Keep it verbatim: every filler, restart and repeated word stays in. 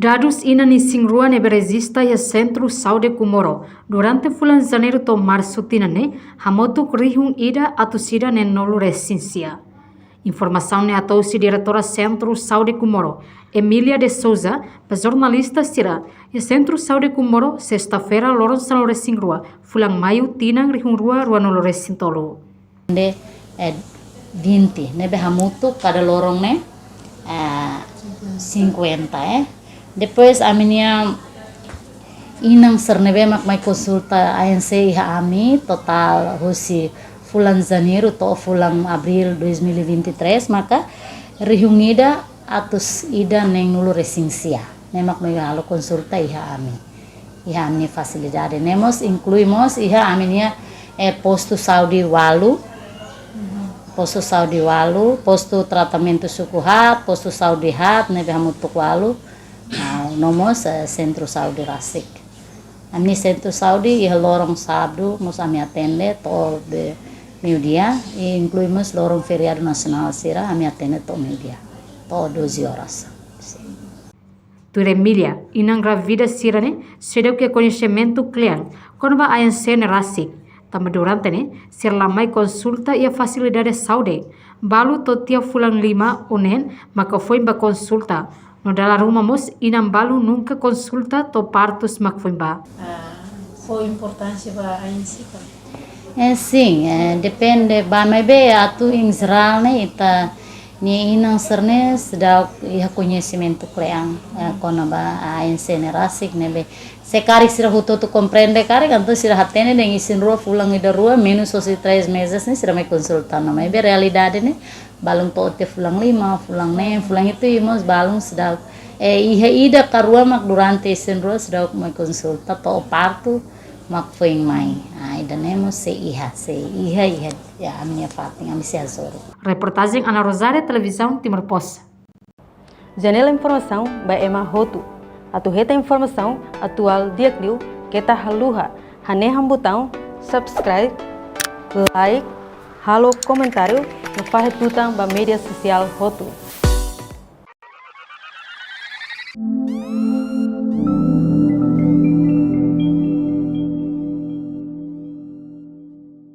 Dadus inan isin-rua ne'ebé rejista iha Sentru Saúde Comoro durante fulan Janeiru to'o Marsu tinan ne'e, hamutuk rihun ida atus ida neen-nulu resin sia. Informasaun ne'e hato'o husi Diretora Sentru Saúde Comoro, Emília de Sousa, ba jornalista sira iha Sentru Saúde Comoro, sesta-feira, loron sanulu resin rua, fulan Maiu, tinan rihun rua ruanulu resin tolu. Ne'e, eh, vinte, ne'ebé hamutuk kada loron ne'e, eh, cinquenta, eh. Depois ami-nia inan sira ne'ebé mak mai konsulta A N C iha ami, totál husi fulan Janeiru to'o fulan Abríl dois mil e vinte e três, maka rihun ida atus ida neen-nulu resin sia. Ne'e mak mai halo konsulta iha ami. Iha ami-nia fasilidade ne'e mós inklui mós iha ami-nia, eh, postu saúde ualu. Postu saúde ualu, postu tratamentu suku haat, postu saúde haat, ne'ebé hamutuk ualu. Ah, no mós, eh, sentru saúde rasik. Ami-nia sentru saúde iha loron sábadu mós ami atende to'o be meiudia, i inklui mós loron feriadu nasionál sira, ami atende to'o meiudia, to'o doze horas. Tuir Emília, inan grávida sira-ne'e seidauk iha koñesimentu kle'an kona-ba A N C ne'e rasik. Tanba durante ne'e, sira la mai konsulta iha fasilidade saúde. Balu to'o tiha fulan lima ou neen maka foin ba konsulta. No dala ruma mós inan balu nunka konsulta to'o partus mak foin ba. Ah, fó importánsia ba A N C ka? Eh, sin, eh, depende ba, maibé atu em geral ne'e, ita-nia inan sira-ne'e seidauk iha koñesimentu kle'an, eh, kona-ba A N C ne'e rasik ne'ebé. Se karik sira hotu-hotu komprende karik, entaun sira hatene dehan isin-rua fulan ida rua, menus husi três meses ne'e sira mai konsulta ona. Maibé realidade ne'e, balun to'o tiha fulan lima, fulan neen, fulan hitu, i mós balun seidauk. Eh, iha ida ka rua mak durante isin-rua seidauk mai konsulta, to'o partu mak foin mai. Ah, ida-ne'e mós sei iha, sei iha, iha, iha ami-nia fatin, ami sei hasoru. Reportajen Ana Rosário, Televizaun Timor Post. Janela informasaun ba ema hotu. Atu hetan informasaun atuál di'ak liu, keta haluha hanehan butaun subscribe, like, halo komentáriu no fahe tutan ba média sosiál hotu.